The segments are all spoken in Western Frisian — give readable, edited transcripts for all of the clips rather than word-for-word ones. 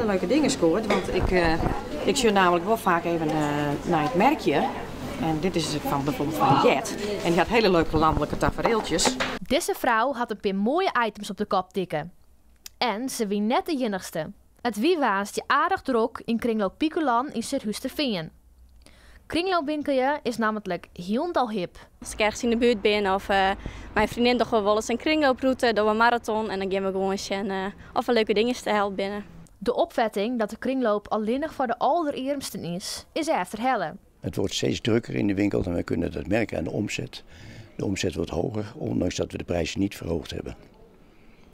Hiele leuke dingen skoard, want ik, ik sjoch namelijk wol faak even nei it merkje. En dit is fan bijvoorbeeld fan Jet. En dy hat hiele leuke lanlike tafereeltsjes. Dizze frou hat in pear moaie items op de kop tikke. En se wie net de iennichste. It wie woansdei aardich drok yn Kringloop Pikulan yn Surhústerfean. Kringloopwinkelje is nammentlik hielendal hip. As ik ergens yn de buert bin of mei in freondin dogge we wolris in kringlooprûte, dogge we in maraton en dan gean we gewoan sjen oft der leuke dingen te heljen binne. De opfetting dat de kringloop allinnich foar de alderearmsten is, is efterhelle. Het wordt steeds drukker in de winkel en we kunnen dat merken aan de omzet. De omzet wordt hoger, ondanks dat we de prijzen niet verhoogd hebben.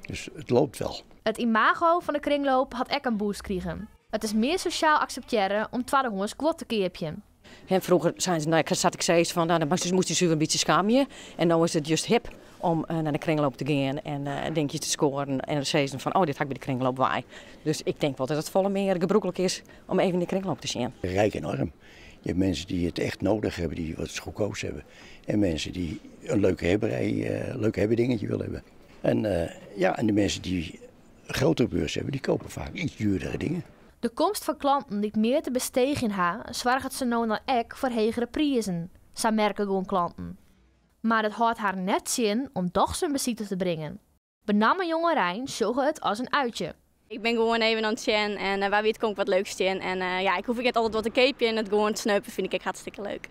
Dus het loopt wel. It imago fan de kringloop hat ek in boost krigen. It is mear sosjaal akseptearre om twaddehâns guod te keapjen. En froeger seinen se, no, sa't ik sis, fan, no, dan moast je suver in bytsje skamje. En no is it just hip om nei de kringloop te gean en dinkjes te skoaren en te sizzen fan, oh, dit ha ik by de kringloop wei. Dus ik tink wol dat it folle mear gebrûklik is om even yn de kringloop te sjen. Rijk en arm. Je hebt mensen die het echt nodig hebben, die wat goedkoops hebben. En mensen die een leuke hebberij, leuk hebbedingetje willen hebben. En, ja, en de mensen die een grotere beurs hebben, die kopen vaak iets duurdere dingen. De komst fan klanten dy't mear te besteegjen ha, soarget sa no en dan ek foar hegere prizen, sa merke guon klanten. Mar it hâldt har net tsjin om dochs in besite te bringen. Benammen jongerein sjogge it as in uitje. Ik bin gewoan even oan it sjen en wa wit kom ik wat leuks tsjin. En ja, ik hoech ek net altyd wat te keapjen, it gewoan sneupen fyn ik ek hartstikke leuk.